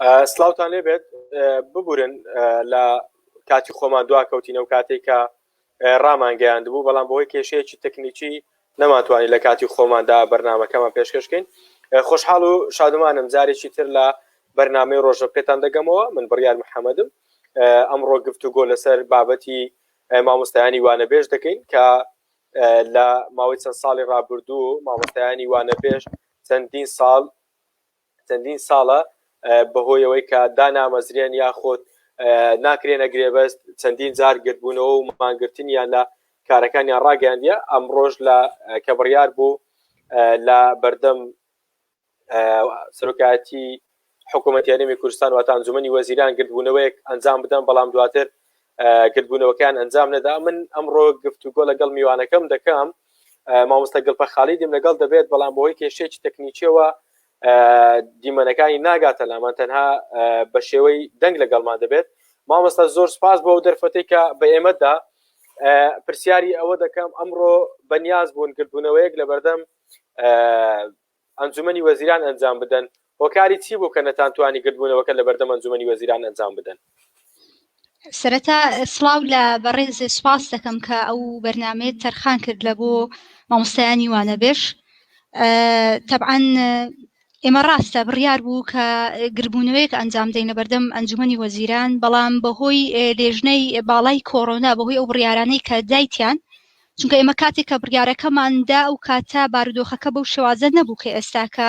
سلااوان لێبێت ببورن لە کاتی خۆمان دوا کەوتینەوە کاتێک کە ڕامانگەیاند بوو بەڵام بەهۆی کێشەیەکی تەکنیکی نەمانتوانی لە کاتی خۆماندا بەرنمەکەمان پێشکەشکەین خۆشحاڵ و شادومانم جارێکی تر لە بەرنمەی ڕۆژە پێتان دەگەمەوە من بڕیار محەممەدم ئەمڕۆ گفتوگۆ لەسەر بابەتی مامۆستایانی وانەبێژ دەکەین کە لە ماوەی چەند ساڵی ڕابردوو مامۆستایانی وانەبێژ چەندین ساڵ چەندین ساڵە بەهۆی ئەوەی کە دانامەزرێن یاخود ناکرێنە گرێبەست چەندین جار گردبوونەوە و مانگرتنیان لە کارەکانیان ڕاگەیاندیە ئەمڕۆژ لە کە بڕیار بوو لە بەردەم سەرۆکایەتی حکوومەتی هەرێمی کوردستان واتە ئەنجومەنی وەزیران گردبوونەوەیەک ئەنجام بدەن بەڵام دواتر گردبوونەوەکان ئەنجام نەدا من ئەمڕۆ گفتوگۆ لەگەڵ میوانەکەم دەکەم مامۆستا گڵپە خالیدیم لەگەڵ دەبێت بەڵام بەهۆی کێشەیەکی تەکنیکیەوە دیمەنەکانی ناگاتە لامان تەنها بە شێوەی دەنگ لەگەڵمان دەبێت مامۆستا زۆر سپاس بۆ ئەو دەرفەتێک کە بە ئێمەدا پرسیاری ئەوە دەکەم ئەمڕۆ بەنیاز بوون گردبوونەوەیەک لە بەردەم ئەنجومەنی وەزیران ئەنجام بدەن هۆکاری چی بوو کە نەتانتوانی گردبوونەوەکە لە بەردەم ئەنجومەنی وەزیران ئەنجام بدەن؟ سەرەتا سڵاو لە بەڕێز سوپاس دەکەم کە ئەو بەرنمەیە تەرخان کرد لە بۆ مامۆستایانی وانەبێژ تەبعەن ئێمە ڕاستە بڕیار بوو کە گربوونەوەیەک ئەنجام دەین لە بەردەم ئەنجومەنی وەزیران بەڵام بەهۆی لێژنەی باڵای کۆرۆنا بەهۆی ئەو بڕیارانەی کە دایتیان چونکە ئێمە کاتێک کە بڕیارەکەمان دا ئەو کاتە بارودۆخەکە بەو شێوازە نەبوو کە ئێستا کە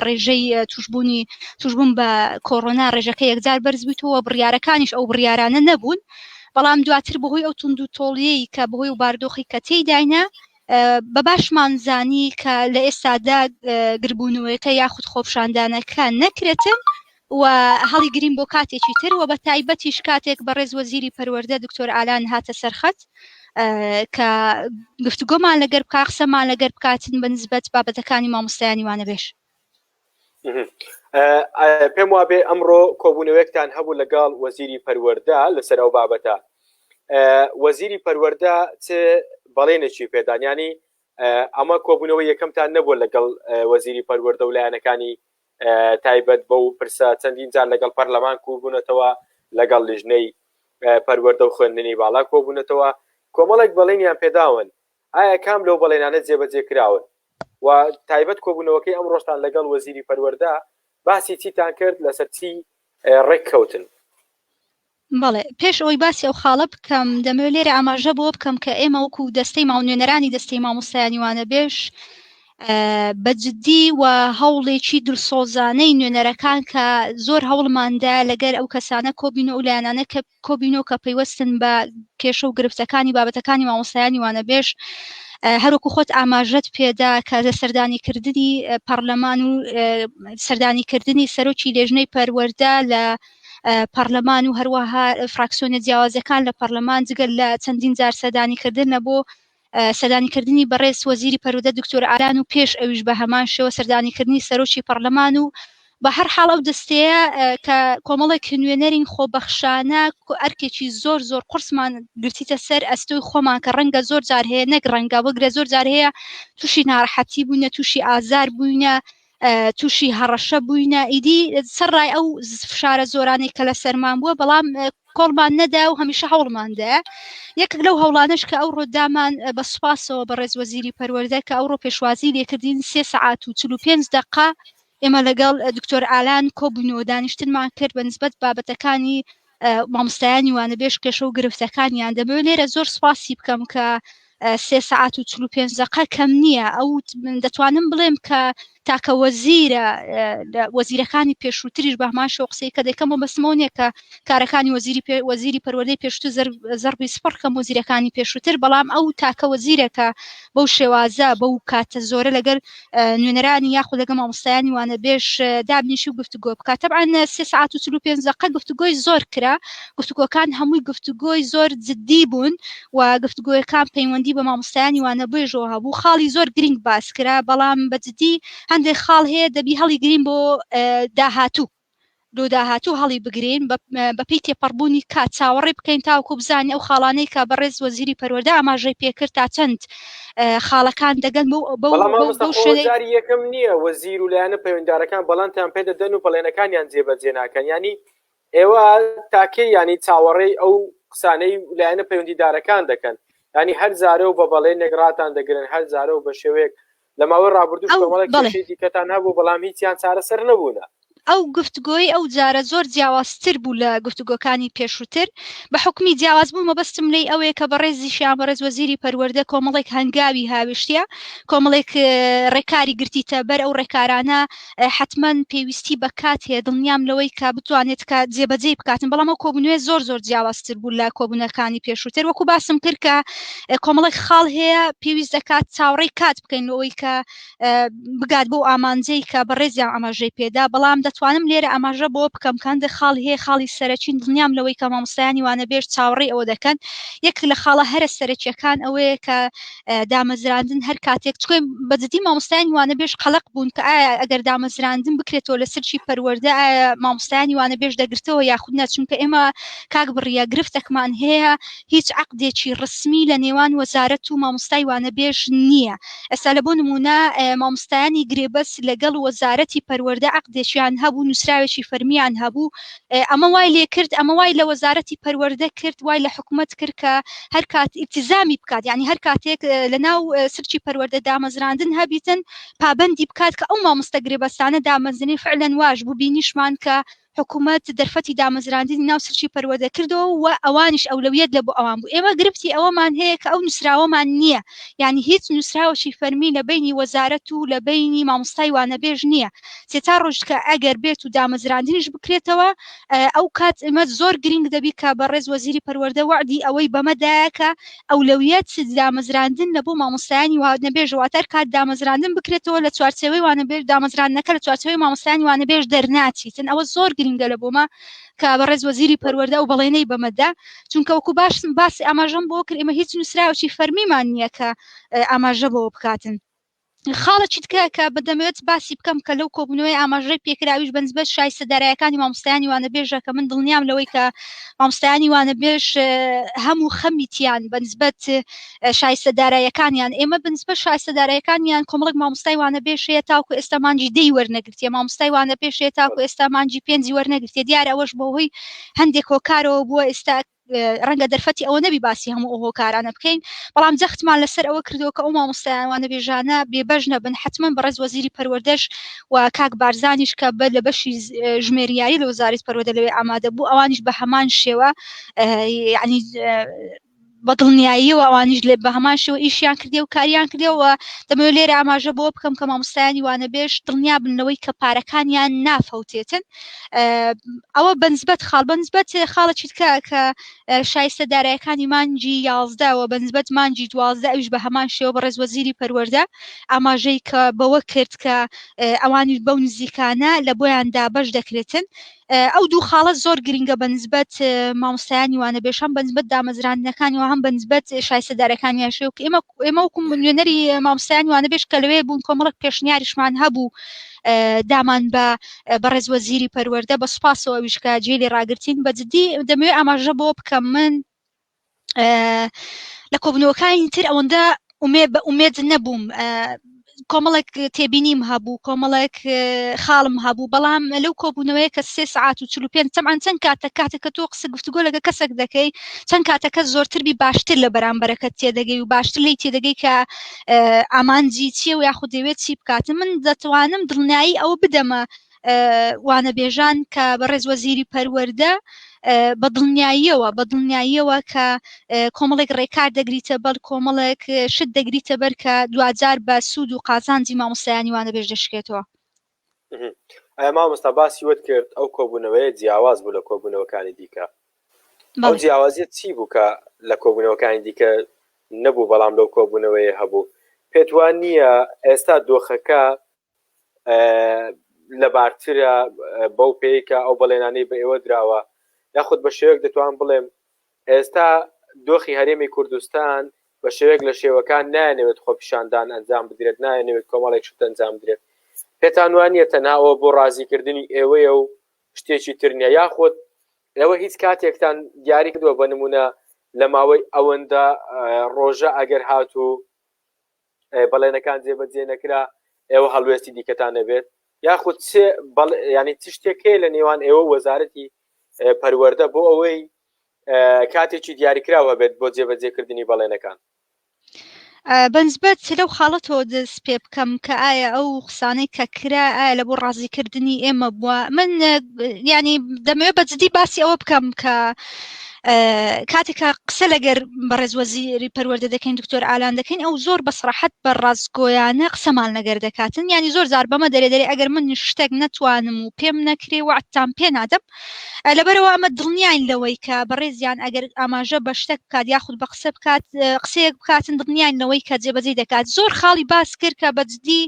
ڕێژەی توشببوونی توشببوون بە کۆرۆنا ڕێژەکە یەکجار بەرز بوویتەوە بڕیارەکانیش ئەو بڕیارانە نەبوون بەڵام دواتر بەهۆی ئەو تونند و تۆڵیەی کە بەهۆی و باردۆخی کە تێیداینە بە باشمان زانی کە لە ئێستادا گربوونەوەیەکە یاخود خۆپشاندانەکە نەکرێتن و هەڵیگرین بۆ کاتێکی تر و بە تایبەتیش کاتێک بەڕێز وەزیری پەروەردە دکتۆر ئالان هاتە سەرخەت کە گفتوگۆمان لەگەر بکا قسەمان لەگەر بکاتن بە نسبەت بابەتەکانی مامۆستایانی وانەبێژ. پێم وابێ ئەمڕۆ کۆبوونەوەیەکتان هەبوو لەگەڵ وەزیری پەروەردە لەسەر ئەو بابەتە وەزیری پەروەردە چ بەڵێنێکی پێدان ینی ئەمە کۆبوونەوە یەکەمتان نەبووە لەگەڵ وەزیری پەروەردە و لایەنەکانی تایبەت بەو پرسە چەندین جار لەگەڵ پەرلەمان کوبوونەتەوە لەگەڵ لیژنەی پەروەردە و خوێندنی باڵا کۆبوونەتەوە کۆمەڵێک بەڵێنیان پێداون ئایا کام لەو بەڵێنانە جێبەجێ کراون و تایبەت کۆبوونەوەکەی ئەمڕۆشتان لەگەڵ وەزیری پەروەردە باسی چیتان کرد لەسەر چی ڕێک کەوتن؟ بەڵێ پێش ئەوەی باسی ئەو خاڵە بکەم دەمەوێت لێرە ئاماژە بۆ بکەم کە ئێمە وەکو دەستەی ماو نوێنەرانی دەستەی مامۆستایانی وانەبێژ بە جدی و هەوڵێکی دڵسۆزانەی نوێنەرەکان کە زۆر هەوڵماندا لەگەر ئەو کەسانە کۆبین و لایەنانە کە کۆبینەوە کە پەیوەستن بە کێشە و گرفتەکانی بابەتەکانی مامۆستایانی وانەبێژ هەروەکو خۆت ئاماژەت پێدا کە لە سەردانیکردنی پەرلەمان و سەردانیکردنی سەرۆکی لێژنەی پەروەردە لە پەرلەمان و هەروەها فراکسیۆنە جیاوازەکان لە پەرلەمان جگەل لە چەندین جار سەردانیکردن لە بۆ سەردانیکردنی بەڕێز وەزیری پەروەردە دکتۆر ئالان و پێش ئەویش بە هەمان شێوە سەردانیکردنی سەرۆکی پەرلەمان و بە هەر حاڵ ئەو دەستەیە کە کۆمەڵێک نوێنەرین خۆبەخشانە ئەرکێکی زۆر زۆر قورسمان گرتیتە سەر ئەستۆی خۆمان کە ڕەنگە زۆر جار هەیە نەک ڕەنگە بگرە زۆر جار هەیە تووشی ناڕەحەتی بووینە تووشی ئازار بووینە تووشی هەڕەشە بووینە ئیدی سەرڕای ئەو فشارە زۆرانەی کە لە سەرمان بووە بەڵام کۆڵمان نەدا و هەمیشە هەوڵماندا یەکێک لەو هەوڵانەش کە ئەو ڕۆدامان بە سوپاسەوە بەڕێز وەزیری پەروەردە کە ئەوڕۆ پێشوازی لێکردین سێ سەعات و 45 دقە ئێمە لەگەڵ دکتۆر ئالان کۆبووینەوە دانیشتنمان کرد بە نسبەت بابەتەکانی مامۆستایانی وانەبێژ کێشە و گرفتەکانیان دەمەوێت لێرە زۆر سوپاسی بکەم کە سێ سەعات و 45 دقە کەم نییە ئەو دەتوانم بڵێم کە تاکە وەزیرە وەزیرەکانی پێشووتریش بە هەمان شێوە قسەی کە دەکەم و بەسمەوە نییە کە کارەکانی وەزیری وەزیری پەروەردەی پێشووتر زەربی سپڕ کەم وەزیرەکانی پێشووتر بەڵام ئەو تاکە وەزیرەکە بەو شێوازە بەو کاتە زۆرە لەگەر نوێنەرانی یاخود لەگەڵ مامۆستایانی وانەبێژ دابنیشی و گفتوگۆ بکات تەبعەن سێ سەعات و 45 دەقە گفتوگۆی زۆر کرا گفتوگۆکان هەمووی گفتوگۆی زۆر جدی بوون و گفتوگۆیەکان پەیوەندی بە مامۆستایانی وانەبێژەوە هەبوو خاڵی زۆر گرنگ باس کرا بەڵام بە جدی هەندێک خاڵ هەیە دەبی هەڵی گرین بۆ داهاتوو. لۆ داهاتوو هەڵی بگرین بەپێی تێپەڕبوونی کات چاوەڕێ بکەین تاوەکو بزانین ئەو خاڵانەی کە بەڕێز وەزیری پەروەردە ئاماژەی پێکرد تا چەند خاڵەکان دەگەن بەو بەو بەڵام مامۆستا خۆ شوێنەی جاری یەکەم نییە وەزیر و لایەنە پەیوەندیدارەکان بەڵێنتان پێ دەدەن و بەڵێنەکانیان جێبەجێ ناکەن یانی ئێوە تاکەی ینی چاوەڕێی ئەو قسانەی لایەنە پەیوەندیدارەکان دەکەن ینی هەر جارە و بە بەڵێنێک ڕاتان دەگرن هەر جارە و بە شێوەیەک لە ماوەی ڕابردووش ئەو کۆمەڵێک بەڵێ کێشەی دیکەتان هەبوو بەڵام هیچیان چارەسەر نەبوونە. ئەو گفتگۆی ئەو جارە زۆر جیاوازتر بوو لە گفتوگۆکانی پێشووتر بە حوکمی جیاواز بوو مەبەستم لێی ئەوەیە کە بەڕێزیشیان بەڕێز وەزیری پەروەردە کۆمەڵێک هەنگاوی هاویشتیە کۆمەڵێک ڕێکاری گرتیتە بەر ئەو ڕێکارانە حەتمەن پێویستی بە کات هەیە دڵنیام لەوەی کە بتوانێت کە جێبەجێی بکاتن بەڵام ئەو کۆبوونەوەی زۆر زۆر جیاوازتر بوو لە کۆبوونەکانی پێشووتر وەکو باسم کرد کە کۆمەڵێک خاڵ هەیە پێویست دەکات چاوەڕێی کات بکەین لەوەی کە بگات بەو ئامانجەی کە بەڕێزیان ئاماژەی پێدا بەڵام دەتوانم لێرە ئاماژە بۆ بکەم کە هەندێک خاڵ هەیە خاڵی سەرەکین دڵنیام لەوەی کە مامۆستایانی وانەبێژ چاوەڕێی ئەوە دەکەن یەک لە خاڵە هەرە سەرەکیەکان ئەوەیە کە دامەزراندن هەر کاتێک چکۆی بەجددی مامۆستایانی وانەبێژ قەلق بوون کە ئایا ئەگەر دامەزراندن بکرێتەوە لە سلکی پەروەردە ئایا مامۆستایانی وانەبێژ دەگرتەوە یاخود نە چونکە ئێمە کاک بڕیە گرفتێکمان هەیە هیچ عەقدێکی ڕسمی لە نێوان وەزارەت و مامۆستای وانەبێژ نییە ئێستا لە بۆ نمونە مامۆستایانی گرێبەست لەگەڵ وەزارەتی پەروەردە عەقدێکیان هەبوو نووسراوێکی فەرمیان هەبوو ئەمە وای لێ کرد ئەمە وای لە وەزارەتی پەروەردە کرد وای لە حکومەت کرد کە هەر کات ئیلتیزامی بکات یعنی هەر کاتێک لە ناو سلکی پەروەردە دامەزراندن هەبیتن پابەندی بکات کە ئەو مامۆستا گرێبەستانە دامەزرێن فعلەن واش بوو بینیشمان کە حکومەت دەرفەتی دامەزراندنی ناو سلکی پەروەردە کردەوە و ئەوانیش ئەولەویەت لە بۆ ئەوان بوو ئێمە گرفتی ئەوەمان هەیە کە ئەو نووسراوەمان نییە یعنی هیچ نووسراوەکی فەرمی لە بەینی وەزارەت و لە بەینی مامۆستای وانەبێژ نییە سێ چار ڕۆژ کە ئەگەر بێت و دامەزراندنیش بکرێتەوە ئەو کات ئێمە زۆر گرنگ دەبی کە بەڕێز وەزیری پەروەردە وەعدی ئەوەی بەمە دایە کە ئەولەویەت دامەزراندن لە بۆ مامۆستایانی وانەبێژ واتە هەر کات دامەزراندن بکرێتەوە لە چوارچێوەی وانەبێژ دامەزراندنەکە لە چوارچێوەی مامۆستایانی وانەبێژ دەرناچیتن ئەوە زۆر گرنگە لە بۆمە کە بەڕێز وەزیری پەروەردە ئەو بەڵێنەی بەمەدا چونکە وەکو باشم باسی ئاماژەم بۆ کرد ئێمە هیچ نووسراوێکی فەرمیمان نییە کە ئاماژە بەوە بکاتن خاڵێکی دیکە کە بەدەمەوێت باسی بکەم کە لەو کۆبوونەوەی ئاماژەی پێکراویش بەنسبەت شایستە دارایەکانی مامۆستایانی وانەبێژە کە من دڵنیام لەوەی کە مامۆستایانی وانەبێژ هەموو خەمیتیان بەنسبەت شایستە دارایەکانیان ئێمە بەنسبەت شایستە دارایەکانیان کۆمەڵێک مامۆستای وانەبێژ هەیە تاوکو ئێستا مانگی دەی وەرنەگرتیە مامۆستای وانەبێژ هەیە تاکو ئێستا مانگی پێنجی وەرنەگرتیە دیارە ئەوەش بەهۆی هەندێک هۆکارەوە بووە ئێستا ڕەنگە دەرفەتی ئەوە نەبی باسی هەموو ئەو هۆکارانە بکەین بەڵام جەختمان لەسەر ئەوە کردەوە کە ئەو مامۆستایان وانەبێژانە بێبەش نەبن حتمما بەڕێز وەزیری پەروەردەش و کاک بارزانیش کە بە لە بەشی ژمێریاری لە وەزارەتی پەروەردە لەوێ ئامادە بوو ئەوانیش بە هەمان شێوە یعنی بە دڵنیاییەوە ئەوانیش لێ بە هەمان شێوە ئیشیان کردی و کاریان کردەوە دەمەوێت لێرە ئاماژە بۆ بکەم کە مامۆستایانی وانەبێژ دڵنیا بن لەوەی کە پارەکانیان نافەوتێتن ئەوە بەنسبەت خاڵ بەنسبەت خاڵێکی تکە کە شایستە دارایەکانی مانگی یازدە و بەنسبەت مانگی دوازدە ئەویش بە هەمان شێوە بەڕێز وەزیری پەروەردە ئاماژەی کە بەوە کرد کە ئەوانیش بەو نزیکانە لە بۆیان دابەش دەکرێتن ئەو دوو خاڵە زۆر گرنگە بەنسبەت مامۆستایانی وانەبێژ هەم بەنسبەت دامەزراندنەکانی و هەم بەنسبەت شایستەدارەکانیان شێو کە ئێمە ئێمە وەکو نوێنەری مامۆستایانی وانەبێژ کە لەوێ بوون کۆمەڵک پێشنیاریشمان هەبوو دامان بە بەڕێز وەزیری پەروەردە بە سوپاسەوە ئەویش کە جێی لێ ڕاگرتین بە جدی دەمەوێت ئاماژە بۆ بکەم من لە کۆبوونەوەکانی تر ئەوەندە ئومێ بە ئومێد نەبووم کۆمەڵێک تێبینیم هەبوو کۆمەڵێک خاڵم هەبوو بەڵام لەو کۆبوونەوەیە کە سێ سعات و 45 تەمان چەند کاتە کاتێک کە تۆ قسە گفتوگۆ لەگە کەسێک دەکەی چەند کاتەکە زۆرتر بی باشتر لە بەرامبەرەکە تێدەگەی و باشتر لی تێدەگەی کە ئامانجی چییە و یاخود دەوێت چی بکات من دەتوانم دڵنیایی ئەوە بدەمە وانەبێژان کە بەڕێز وەزیری پەروەردە بە دڵنیاییەوە بە دڵنیاییەوە کە کۆمەڵێک ڕێکار دەگریتە بەر کۆمەڵێک شت دەگریتە بەر کە دواجار بە سوود و قازانجی مامۆستایانی وانەبێژ دەشکێتەوە. ئایا مامۆستا باسی وەت کرد ئەو کۆبوونەوەیە جیاواز بوو لە کۆبوونەوەکانی دیکە ئەو جیاوازیە چی بوو کە لە کۆبوونەوەکانی دیکە نەبوو بەڵام لەو کۆبوونەوەیە هەبوو پێت وان نییە ئێستا دۆخەکە لەبارترە بەو پێی کە ئەو بەڵێنانەی بە ئێوە دراوە یاخود بە شێوەیەک دەتوان بڵێم ئێستا دۆخی هەرێمی کوردستان بە شێوەیەک لە شێوەکان نایانەوێت خۆپیشاندان ئەنجام بدرێت نایانەوێت کۆمەڵێک شت ئەنجام بدرێت پێتان وانە تەنها ئەوە بۆ ڕازیکردنی ئێوەیە و شتێکی تر نییە یاخود ئێوە هیچ کاتێکتان دیاری کردووە بە نمونە لە ماوەی ئەوەندە ڕۆژە ئەگەر هاتوو بەڵێنەکان جێبەجێ نەکرا ئێوە هەڵوێستی دیکەتان نەبێت یاخود چ ینی چ شتێک هەیە لە نێوان ئێوە وەزارەتی پەروەردە بۆ ئەوەی کاتێکی دیاریکراوە بێت بۆ جێبەجێکردنی بەڵێنەکان؟ بەنسبەت لەو خاڵەتەوە دەست پێ بکەم کە ئایا ئەو قسانەی کە کرا ئایا لە بۆ ڕازیکردنی ئێمە بووە من ینی دەمەوێت بە جدی باسی ئەوە بکەم کە کاتێک کە قسە لەگەر بەڕێز وەزیری پەروەردە دەکەین دکتۆر ئالان دەکەین ئەو زۆر بە سڕەحەت بە ڕاستگۆیانە قسەمان لەگەر دەکاتن ینی زۆر زار بەمە دەرێ دەرێ ئەگەر من شتێک نەتوانم و پێم نەکرێ وعدتان پێ نادەم لەبەرەوە ئەمە دڵنیاین لەوەی کە بەڕێزیان ئەگەر ئاماژە بە شتێک بکات یاخود بە قسە بکات قسەیەک بکاتن دڵنیاین لەوەی کە جێبەجێ دەکات زۆر خاڵی باس کرد کە بەجددی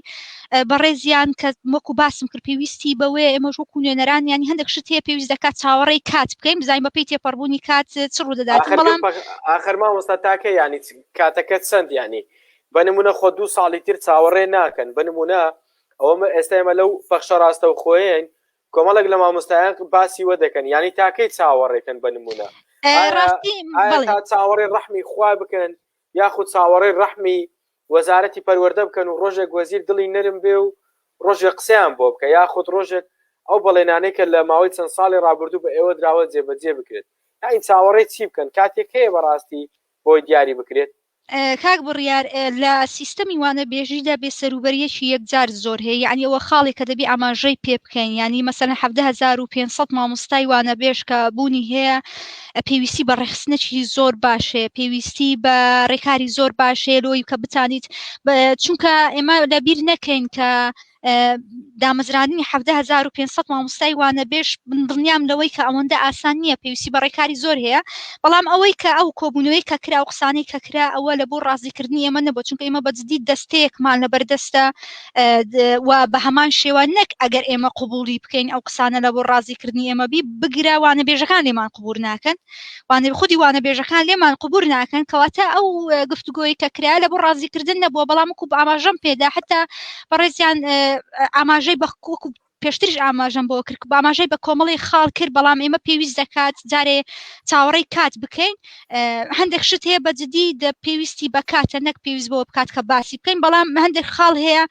بەڕێزیان کە وەکو باسم کرد پێویستی بەوەیە ئێمەش وەکو نوێنەران ینی هەندێک شت هەیە پێویست دەکات چاوەڕێی کات بکەین بزانین بەپێی تێپەڕبوونی کات چ ڕوودەدات بەڵام ئاخر مامۆستا تاکە ینی کاتەکە چەند ینی بە نمونە خۆ دوو ساڵی تر چاوەڕێ ناکەن بە نمونە ئەوە ئێستا ئێمە لەو پەخشە ڕاستەوخۆیەین کۆمەڵێک لە مامۆستایان باسی وە دەکەن یانی تاکەی چاوەڕێکن بە نمونە چاوەڕێ ڕەحمی خوا بکەن یاخود چاوەڕێی ڕەحمی وەزارەتی پەروەردە بکەن و ڕۆژێک وەزیر دڵی نەرم بێ و ڕۆژێک قسەیان بۆ بکە یاخود ڕۆژێک ئەو بەڵێنانەی کە لە ماوەی چەند ساڵی ڕابردوو بە ئێوە دراوە جێبەجێ بکرێت یانی چاوەڕێی چی بکەن کاتێک هەیە بەڕاستی بۆی دیاری بکرێت؟ کاک بڕیار لە سیستەمی وانەبێژیدا بێسەروبەریەکی یەکجار زۆر هەیە یعنی ئەوە خاڵێک کە دەبی ئاماژەی پێ بکەین یعنی مەسەلەن 17500 مامۆستای وانەبێژ کە بوونی هەیە پێویستی بە ڕێکخستنێکی زۆر باش هەیە پێویستی بە ڕێکاری زۆر باش هەیە لۆی کە بتانیت چونکە ئێمە لەبیر نەکەین کە دامەزراندنی 17500 مامۆستای وانەبێژ من دڵنیام لەوەی کە ئەوەندە ئاسان نییە پێویستی بە ڕێکاری زۆر هەیە بەڵام ئەوەی کە ئەو کۆبوونەوەی کە کرا و قسانەی کە کرا ئەوە لە بۆ ڕازیکردنی ئێمە نەبوو چونکە ئێمە بە جدی دەستەیەکمان لە بەردەستە و بە هەمان شێوە نەک ئەگەر ئێمە قبوڵی بکەین ئەو قسانە لە بۆ ڕازیکردنی ئێمە بی بگرە وانەبێژەکان لێمان قبور ناکەن وانە خودی وانەبێژەکان لێمان قبور ناکەن کەواتە ئەو گفتوگۆی کە کرا لە بۆ ڕازیکردن نەبووە بەڵام وەکو ئاماژەم پێدا حتا بەڕێزیان ئاماژەی بە وەکو پێشتریش ئاماژەم بۆ کرد ئاماژەی بە کۆمەڵی خاڵ کرد بەڵام ئێمە پێویست دەکات جارێ چاوەڕێی کات بکەین هەندێک شت هەیە بە جدی دە پێویستی بە کاتە نەک پێویست بۆ بکات کە باسی بکەین بەڵام هەندێک خاڵ هەیە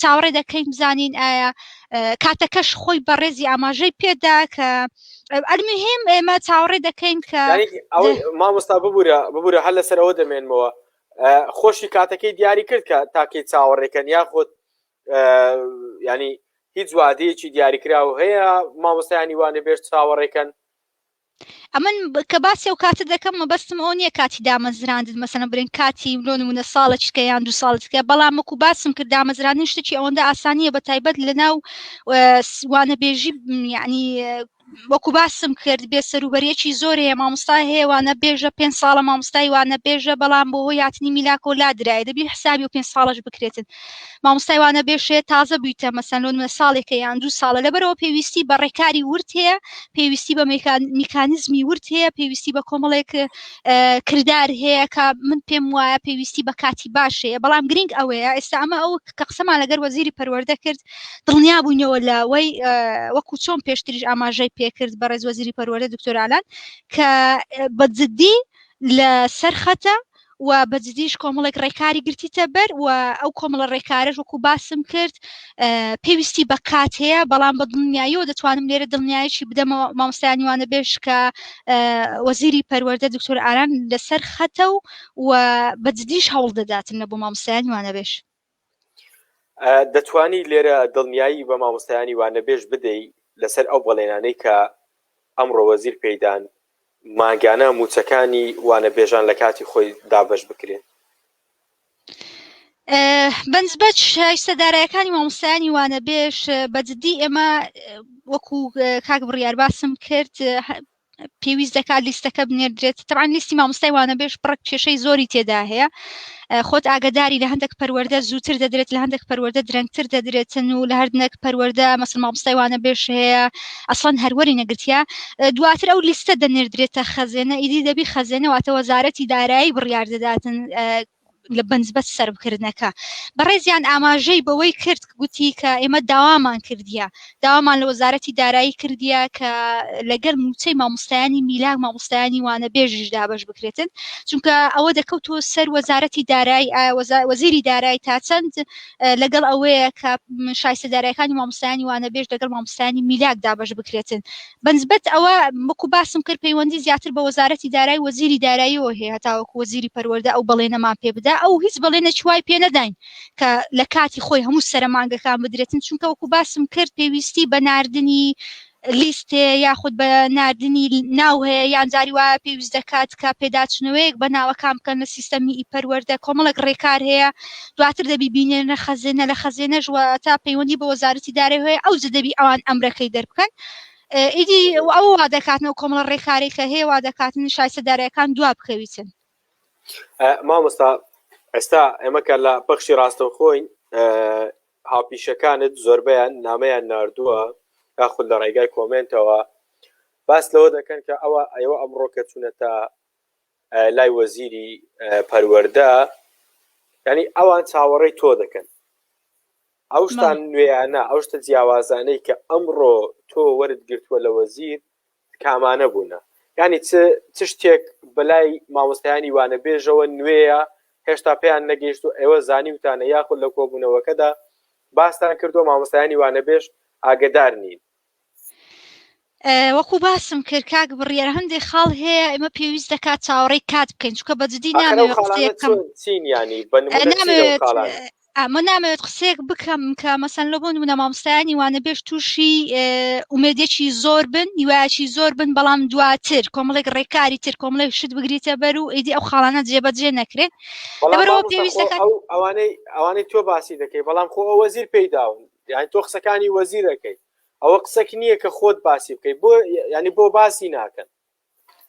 چاوەڕێ دەکەین بزانین ئایا کاتەکەش خۆی بەڕێزی ئاماژەی پێدا کە ئەلمهم ئێمە چاوەڕێ دەکەین کە مامۆستا ببوورە ببوورە هەر لەسەر ئەوە دەمێنمەوە خۆشی کاتەکەی دیاری کرد کە تاکەی چاوەڕێکەن یاخود ینی هیچ وادەیەکی دیاریکراو هەیە مامۆستایانی وانە بێژ چاوەڕێکەن؟ ئەمن کە باسی ئەو کاتە دەکەم مەبەستم ئەوە نییە کاتی دامەزراندن مەسەلەن برێن کاتی لۆ نمونە ساڵێکە یان دوو ساڵێکە بەڵام وەکو باسم کرد دامەزراندن شتێکی ئەوەندە ئاسانیە بە تایبەت لە ناو وانەبێژی یعنی وەکو باسم کرد بێ سەروبەریەکی زۆر هەیە مامۆستا هەیە وانە بێژە پێ ساڵە مامۆستای وانە بێژە بەڵام بۆ هۆی هاتنی میلاکۆ لادرایە دەبی حسابی و پێ ساڵەش بکرێتن مامۆستای وانە بێژێ تازە بوویتە مەسەن لۆ نمونە ساڵێکە یان دوو ساڵە لەبەرەوە پێویستی بە ڕێکاری ورد هەیە پێویستی بە میکانیزمی ورد هەیە پێویستی بە کۆمەڵێک کردار هەیە کە من پێم وایە پێویستی بە کاتی باش هەیە بەڵام گرنگ ئەوەیە ئێستا ئەمە ئەو کە قسەمان لەگەر وەزیری پەروەردە کرد دڵنیا بووینەوە لەوەی وەکو چۆن پێشتریش ئاماژەی پێکرد بەڕێز وەزیری پەروەردە دکتۆر ئالان کە بە جدی لە سەر خەتە و بە جدیش کۆمەڵێک ڕێکاری گرتیتە بەر و ئەو کۆمەڵە ڕێکارەش وەکو باسم کرد پێویستی بە کات هەیە بەڵام بە دڵنیاییەوە دەتوانم لێرە دڵنیایەکی بدەمەوە مامۆستایانی وانە بێژ کە وەزیری پەروەردە دکتۆر ئاران لەسەر خەتە و و بە جدیش هەوڵ دەداتن لە بۆ مامۆستایانی وانەبێژ. دەتوانی لێرە دڵنیایی بە مامۆستایانی وانەبێژ بدەی لەسەر ئەو بەڵێنانەی کە ئەمڕۆ وەزیر پێیدان مانگانە مووچەکانی وانەبێژان لە کاتی خۆی دابەش بکرێت؟ بەنسبەت شایستە دارایەکانی مامۆستایانی وانەبێژ بە جدی ئێمە وەکو کاک بڕیار باسم کرد پێویست دەکات لیستەکە بنێردرێت تەبعەن لیستی مامۆستای وانەبێژ بڕێک کێشەی زۆری تێدا هەیە خۆت ئاگداری لە هەندێک پەروەردە زووتر دەدرێت لە هەندێک پەروەردە درەنگتر دەدرێتن و لە هەردنێک پەروەردە مەسل مامۆستای وانەبێژ هەیە ئەسڵەن هەروەری نەگرتیە دواتر ئەو لیستە دەنێردرێتە خەزێنە ئیدی دەبی خەزێنە واتە وەزارەتی دارایی بڕیار دەداتن. لە بەنسبەت سەرفکردنەکە. بەڕێزیان ئاماژەی بەوەی کرد گوتی کە ئێمە داوامان کردیە داوامان لە وەزارەتی دارایی کردیە کە لەگەل موچەی مامۆستایانی میلاک مامۆستایانی وانەبێژیش دابەش بکرێتن چونکە ئەوە دەکەوتەوە سەر وەزارەتی دارایی وەزیری دارایی تا چەند لەگەڵ ئەوەیە کە شایستە دارایەکانی مامۆستایانی وانەبێژ لەگەڵ مامۆستایانی میلاک دابەش بکرێتن بەنسبەت ئەوە وەکو باسم کرد پەیوەندی زیاتر بە وەزارەتی دارایی وەزیری داراییەوە هەیە هەتاوەکو وەزیری پەروەردە ئەو بەڵێنەمان پێ بدا ئەو هیچ بەڵێنێکی وای پێ نەداین کە لە کاتی خۆی هەموو سەرەمانگەکان بدرێتن چونکە وەکو باسم کرد پێویستی بە ناردنی لیستێ یاخود بە ناردنی ناو هەیە یان جاری وایە پێویست دەکات کە پێداچنەوەیەک بە ناوەکان بکەن لە سیستەمی ئی پەروەردە کۆمەڵێک ڕێکار هەیە دواتر دەبی بینێنە خەزێنە لە خەزێنەش تا پەیوەندی بە وەزارەتی دارایی هەیە ئەو دەبی ئەوان ئەمرەکەی دەربکەن ئیدی ئەو وا دەکاتنەوە کۆمەڵە ڕێکارێک کە هەیە وا دەکاتن شایستە دارایەکان دوا بکەویتن. مامۆستا ئێستا ئێمە کە لە پەخشی ڕاستەوخۆین هاوپیشەکانت زۆربەیان نامەیان ناردووە یاخود لە ڕێگای کۆمێنتەوە باس لەوە دەکەن کە ئەوە ئێوە ئەمڕۆ کە چوونەتە لای وەزیری پەروەردە ینی ئەوان چاوەڕێی تۆ دەکەن ئەو شتان نوێیانە ئەو شتە جیاوازانەی کە ئەمڕۆ تۆ وەرت گرتووە لە وەزیر کامانە بوونە یعنی چ چ شتێک بەلای مامۆستایانی وانەبێژەوە نوێیە هێشتا پێیان نەگەیشت و ئێوە زانیوتانە یاخود لە کۆبوونەوەکەدا باستان کردووە مامۆستایانی وانەبێژ ئاگدار نین وەکو باسم کرد کاک بڕیار هەندێک خاڵ هەیە ئێمە پێویست دەکات چاوەڕێی کات بکەین چونکە بە جدی نامەوێت قسەیەک بکەم نامەوێت ئەمە نامەوێت قسەیەک بکەم کە مەسەن لە بۆ نمونە مامۆستایانی وانەبێژ تووشی ئومێدێکی زۆر بن هیوایەکی زۆر بن بەڵام دواتر کۆمەڵێک ڕێکاری تر کۆمەڵێک شت بگریتە بەر و ئیدی ئەو خاڵانە جێبەجێ نەکرێت لەبەرەوە پێویست دەکات ئەوانەی ئەوانەی تۆ باسی دەکەی بەڵام خۆ ئەو وەزیر پێی داون یانی تۆ قسەکانی وەزیرەکەی ئەوە قسەک نییە کە خۆت باسی بکەیت بۆ ینی بۆ باسی ناکەن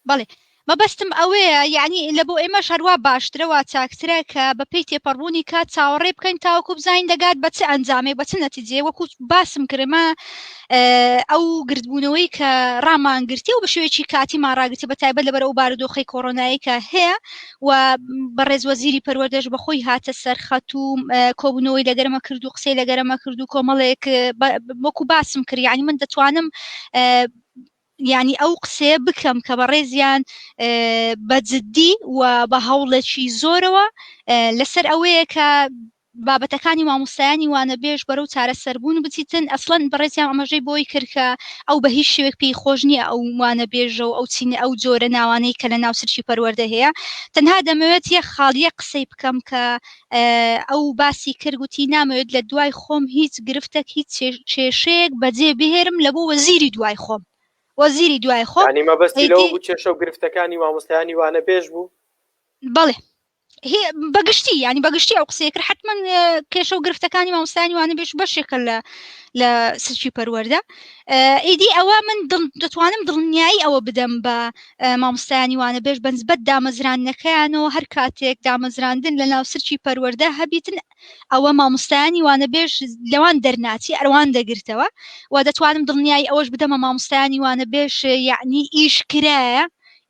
بەڵێ مەبەستم ئەوەیە یعنی لە بۆ ئێمەش هەروە باشترە وا چاکترە کە بە پێی تێپەڕبوونی کات چاوەڕێ بکەین تاوەکو بزانین دەگات بە چ ئەنجامێک بە چ نەتیجەیە وەکو باسم کرد ئەو گردبوونەوەی کە ڕامان گرتی و بە شێوەیەکی کاتیمان ڕاگرتی بە تایبەت لەبەر ئەو بارودۆخەی کۆرۆنایی کە هەیە و بەڕێز وەزیری پەروەردەش بەخۆی هاتە سەر خەت و کۆبوونەوەی لەگەرمە کرد و قسەی لەگەرمە کرد و کۆمەڵێک وەکو باسم کرد یعنی من دەتوانم یعنی ئەو قسەیە بکەم کە بەڕێزیان بە جددی و بە هەوڵێکی زۆرەوە لەسەر ئەوەیە کە بابەتەکانی مامۆستایانی وانەبێژ بەرەو چارەسەربوون بچیتن ئەسڵەن بەڕێزیان ئاماژەی بۆی کرد کە ئەو بە هیچ شێوەیەک پێی خۆش نییە ئەو وانەبێژە و ئەو چینە ئەو جۆرە ناوانەی کە لە ناو سرکی پەروەردە هەیە تەنها دەمەوێت یەک خاڵ یەک قسەی بکەم کە ئەو باسی کرد گوتی نامەوێت لە دوای خۆم هیچ گرفتێک هیچ کێشەیەک بەجێ بهێرم لە بۆ وەزیری دوای خۆم وەزیری دوای خۆم ینی مەبەستی لەوە بوو کێشە و گرفتەکانی مامۆستایانی وانەبێژ بوو بەڵێ بەگشتی ینی بەگشتی ئەو قسەیە کرد حتمما کێشە و گرفتەکانی مامۆستایانی وانە بێش بەشێکە لە لە سلکی پەروەەردە ئیدی ئەوە من دەتوانم دڵنیایی ئەوە بدەم بە مامۆستایانی وانە بێش بەنسبەت دامەزراندنەکەیانەوە هەر کاتێک دامەزراندن لە ناو سلکی پەروەەردە هەبیتن ئەوە مامۆستایانی وانە بێژ لەوان دەرناچی ئەروان دەگرتەوە و دەتوانم دڵنیایی ئەوەش بدەمە مامۆستایانی وانە بێژ یعنی ئیش کرایە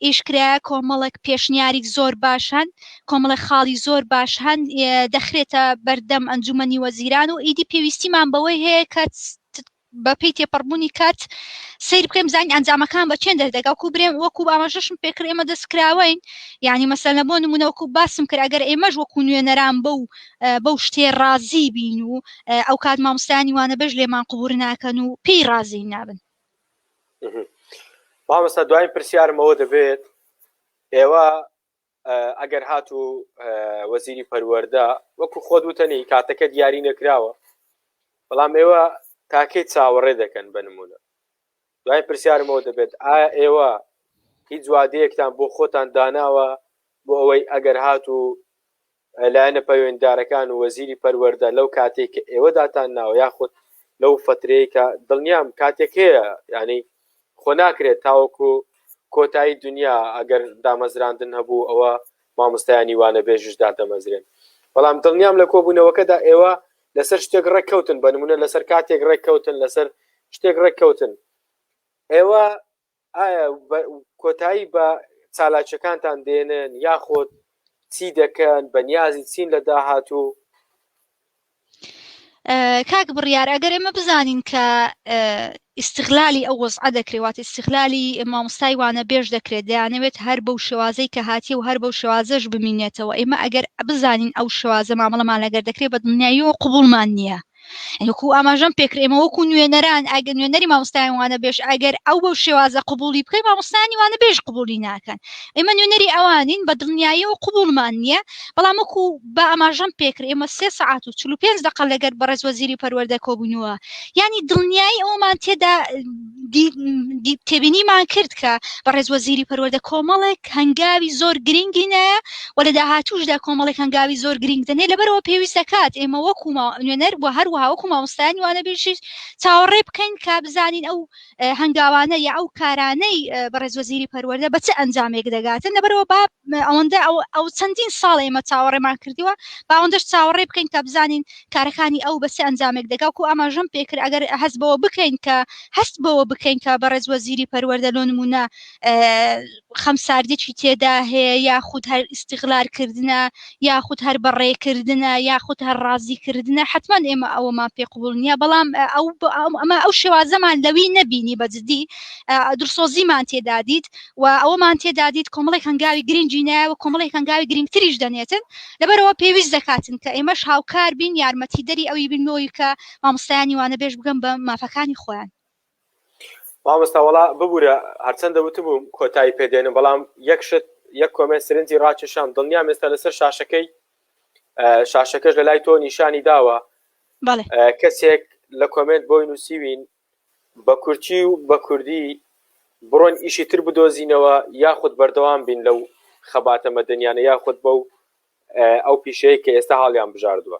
ئیش کرایە کۆمەڵێک پێشنیاری زۆر باش هەن کۆمەڵێک خاڵی زۆر باش هەن دەخرێتە بەردەم ئەنجومەنی وەزیران و ئیدی پێویستیمان بەوەی هەیە کە بەپێی تێپەڕبوونی کات سیر بکەین بزانین ئەنجامەکان بە چێن دەردەگا وەکو برێم وەکو ئاماژەشم پێکرد ئێمە دەستکراوەین یعنی مەسەلەن بۆ نمونە وەکو باسم کرد ئەگەر ئێمەش وەکو نوێنەران بەو بەو شتێ ڕازی بین و ئەو کات مامۆستایانی وانەبێژ لێمان قبور ناکەن و پێی ڕازی نابن. مامۆستا دوایین پرسیارم ئەوە دەبێت ئێوە ئەگەر هاتوو وەزیری پەروەردە وەکو خۆت وتەنی کاتەکە دیاری نەکراوە بەڵام ئێوە تاکەی چاوەڕێ دەکەن بە نمونە دوای پرسیارمەوە دەبێت ئایا ئێوە هیچ وادەیەکتان بۆ خۆتان داناوە بۆ ئەوەی ئەگەر هاتوو لایەنە پەیوەندیدارەکان و وەزیری پەروەردە لەو کاتێک کە ئێوە داتان ناوە یاخود لەو فترەیە کە دڵنیام کاتێک هەیە ینی خۆ ناکرێت تاوەکو کۆتایی دنیا ئەگەر دامەزراندن هەبوو ئەوە مامۆستایانی وانەبێژش دادەمەزرێن بەڵام دڵنیام لە کۆبوونەوەکەدا ئێوە لەسەر شتێک ڕێککەوتن بە نمونە لەسەر کاتێک ڕێککەوتن لەسەر شتێک ڕێککەوتن ئێوە ئایا کۆتایی بە چالاکیەکانتان دێنن یاخود چی دەکەن بە نیازی چین لە داهاتوو؟ کاک بڕیار ئەگەر ئێمە بزانین کە ئیستغلالی ئەو وەزعە دەکرێت واتە ئیستغلالی مامۆستای وانە بێژ دەکرێت دەیانەوێت هەر بەو شێوازەی کە هاتیە و هەر بەو شێوازەش بمینێتەوە ئێمە ئەگەر بزانین ئەو شێوازە مامەڵەمان لەگەر دەکرێت بە دڵنیاییەوە قبوڵمان نییە وەکو ئاماژەم پێکرد ئێمە وەکو نوێنەران ئەگەر نوێنەری مامۆستایان وانە بێژ ئەگەر ئەو بەو شێوازە قبوڵی بکەی مامۆستایانی وانە بێژ قبوڵی ناکەن ئێمە نوێنەری ئەوانین بە دڵنیاییەوە قبوڵمان نییە بەڵام وەکو بە ئاماژەم پێکرد ئێمە سێ سەعات و 45 دقە لەگەر بەڕێز وەزیری پەروەردە کۆبووینەوە یعنی دڵنیایی ئەومان تێدا تێبینیمان کرد کە بەڕێز وەزیری پەروەردە کۆمەڵێک هەنگاوی زۆر گرنگی نایە و لە داهاتووشدا کۆمەڵێک هەنگاوی زۆر گرنگ دەنێ لەبەرەوە پێویست دەکات ئێمە وەکو نوێنەر و هەروەها وەکو مامۆستایانی وانەبێژیش چاوەڕێ بکەین کە بزانین ئەو هەنگاوانە یا ئەو کارانەی بەڕێز وەزیری پەروەردە بە چ ئەنجامێک دەگاتن لەبەرەوە با ئەوەندە ئەو ئەو چەندین ساڵ ئێمە چاوەڕێمان کردووە با ئەوەندەش چاوەڕێ بکەین کە بزانین کارەکانی ئەو بە چ ئەنجامێک دەگا وەکو ئاماژەم پێکرد ئەگەر هەست بەوە بکەین کە هەست بەوە بکەین کە بەڕێز وەزیری پەروەردە لۆ نمونە خەمساردیی تێدا هەیە یاخود هەر ئیستیغلال کردنە یاخود هەر بەڕێکردنە یاخود هەر ڕازیکردنە حتمما ئێمە ئەوەمان پێ قبول نییە بەڵام ئەو ئەمە ئەو شێوازەمان لەوی نەبینی بە جدی دڵسۆزیمان تێدا دیت و ئەوەمان تێدا دیت کۆمەڵێک هەنگاوی گرنگی نایە و کۆمەڵێک هەنگاوی گرنگتریش دەنێتن لەبەرەوە پێویست دەکاتن کە ئێمەش هاوکار بین یارمەتیدەری ئەوی بین بۆی کە مامۆستایانی وانەبێژ بگەن بە مافەکانی خۆیان. مامۆستا وەڵا ببورە هەرچەندە وتبووم کۆتایی پێدێنم بەڵام یەک شت یەک comment سرنجی ڕاکێشام دڵنیام ئێستا لەسەر شاشەکەی شاشەکەش لە لای تۆ نیشانی داوە کەسێک لە comment بۆی نووسیوین بە کورتی و بە کوردی بڕۆن ئیشی تر بدۆزینەوە یاخود بەردەوام بین لەو خەباتە مەدەنیانە یاخود بەو ئەو پیشەیە کە ئێستا هەڵیان بژاردووە.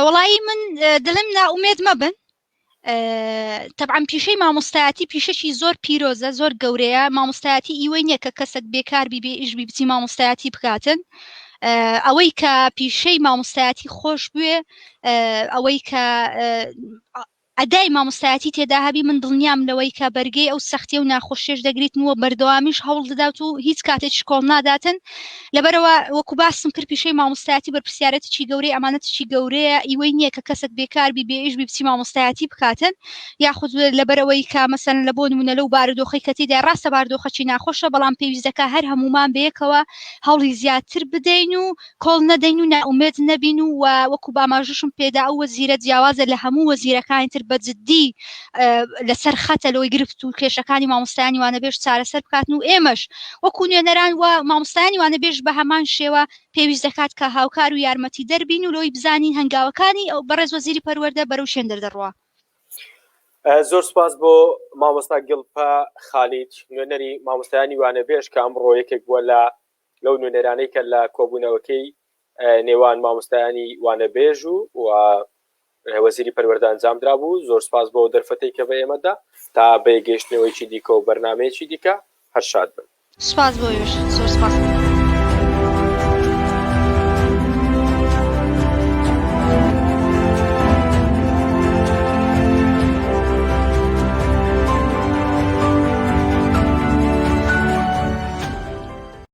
وەڵایی من دڵم نائومێد مەبن تەبعەن پیشەی مامۆستایەتی پیشەکی زۆر پیرۆزە زۆر گەورەیە مامۆستایەتی ئیوەی نییە کە کەسێک بێکار بی بێ ئیش بی بچی مامۆستایەتی بکاتن ئەوەی کە پیشەی مامۆستایەتی خۆش بوێ ئەوەی کە ئەدای مامۆستایەتی تێدا هەبی من دڵنیام لەوەی کە بەرگەی ئەو سەختیە و ناخۆشیەش دەگریتن و بەردەوامیش هەوڵ دەدات و هیچ کاتێکیش کۆڵ ناداتن لەبەرەوە وەکو باسم کرد پیشەی مامۆستایەتی بەرپرسیارەتێکی گەورەی ئەمانەتێکی گەورەیە ئیوەی نییە کە کەسێک بێکار بی بێ ئیش بی بچی مامۆستایەتی بکاتن یاخود لەبەرەوەی کە مەسەلەن لە بۆ نمونە لەو بارودۆخەی کە تێدا ڕاستە بارودۆخەکی ناخۆشە بەڵام پێویست دەکا هەر هەمومان بەیەکەوە هەوڵی زیاتر بدەین و کۆڵ نەدەین و نائومێد نەبین و وەکو باماژشم پێدا ئەو وەزیرە جیاوازە لە هەموو وەزیرەکانی تر بە جدی لەسەر خەتە لەوەی گرفت و کێشەکانی مامۆستایانی وانەبێژ چارەسەر بکاتن و ئێمەش وەکو نوێنەران و مامۆستایانی وانەبێژ بە هەمان شێوە پێویست دەکات کە هاوکار و یارمەتی دەربین و لەوەی بزانین هەنگاوەکانی ئەو بەڕێز وەزیری پەروەردە بەرەو شوێن دەردەڕوا. زۆر سپاس بۆ مامۆستا گڵپە خالید نوێنەری مامۆستایانی وانەبێژ کە ئەمڕۆ یەکێک بووە لە لەو نوێنەرانەی کە لە کۆبوونەوەکەی نێوان مامۆستایانی وانەبێژ و وەزیری پەروەردە ئەنجام درابوو زۆر سپاس بۆ دەرفەتەی کە بە ئێمەدا تا بە گەیشتنەوەیکی دیکە و بەرنمەیەکی دیکە هەر شاد بن. سپاس بۆ ئێوەش زۆر سپاس.